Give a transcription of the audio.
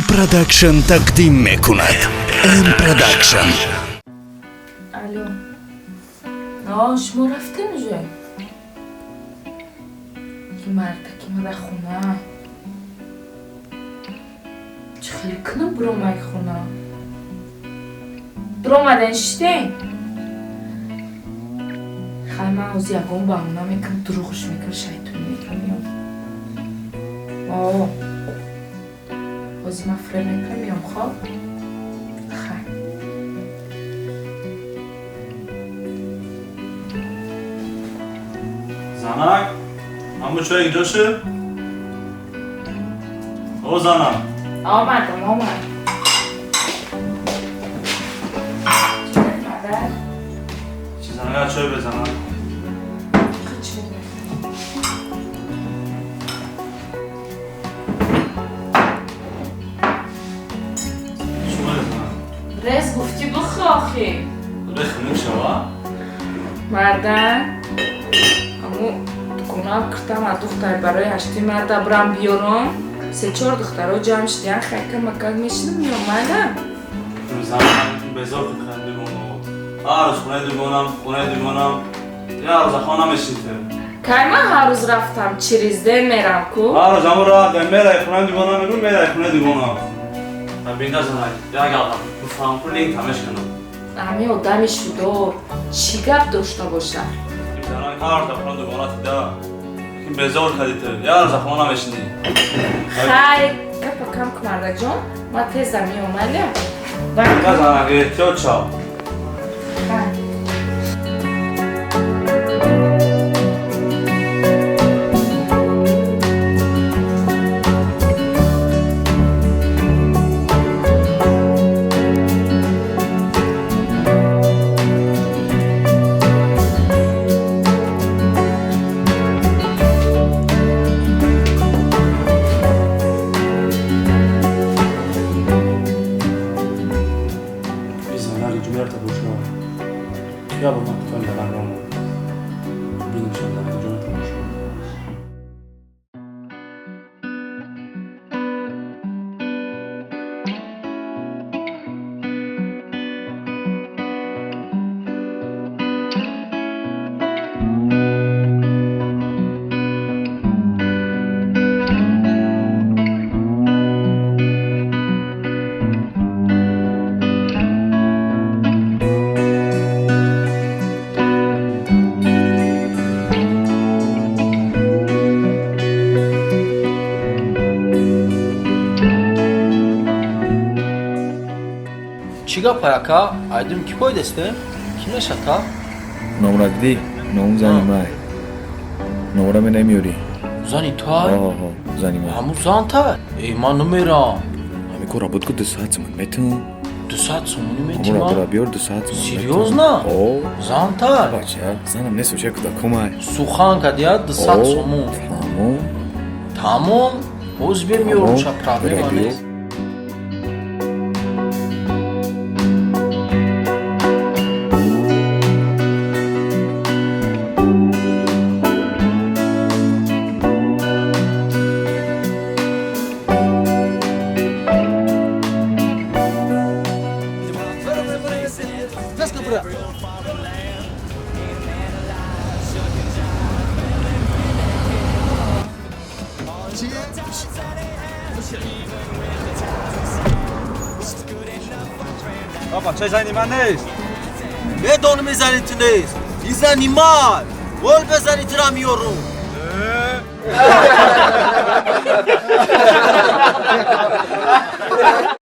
Production тақдим мекунад. M Production. Алло. А, шумо рафтем уже? Ки мардаки мада хона. Чӣ хеле кунам биромай хона? Биромадан шиштем? Хай, ман ҳозир ягон баҳона мекунам, дурӯғш мекунам, шайтонӣ мекунам, меём. О, ҳозир ман фиреб мекунам, меём, хоб? Хай. Занак, ҳамун чой инҷо шуд? О, занак. Омадам, омадам. Модар? Чӣ, занак, чой безанак? Чӣ? Шумо занак. Рез гуфтӣ бихӯ охи. Хунук шава? Мардан, аму дуконам киртам, а духтар барои ҳашти марда бирам биёрам. Се-чор духтаро ҷамъ шудиян, хайка макак мешинам, меём, майла? Занак, безор худхай дугоно. Ҳар рӯз хонаи дугонам, хонаи дугонам. Як рӯза хона мешините. Кай ман ҳар рӯз рафтам? Через день мерам ку. Ҳар рӯз ҳамун ра мерай хонаи дугонам, мегӯ мерай хонаи дугонам. Бинда, занак, як гап бифаҳм ку, линг тамешканам. Ҳами одами шудор чӣ гап дошта бошад? Занак, ҳар рӯза хона дугона тида. Безор кардӣ ту. Як рӯза хона намешинӣ. Хайр, гапа кам ку, мардаҷон, ман тезам меём, майла? Бинда, занак, эҳтиёт шав. Хайр. Занак ҷумерта боша. Я ба ман кутон далангамо. Бинишам, занак ҷумерта боша. Чӣ гап, ака? Айдум ки пойдесте? Ки мешата? Номра дидӣ? Номум зани май. Номра ме намеёрӣ? Зани тай? Оҳо, зани май. Ҳамун зан тай? Э, ман намерам. Ҳамин кора буд ку, 200 сомон метун. 200 сомонӣ Ҳамура метимам? бира биёр, 200 сомон. Серьёзно? О. Зан тай? Бача, занам нест, оча кӯдакомай. Сухан кадия, 200 сомон. Тамом. Тамом, боз бемиёрум ша, проблема Бира биё. нест. Папа, чай зани ман нест. Медонам, зани ту нест. И зани ман. Гол безани, тура миёрум.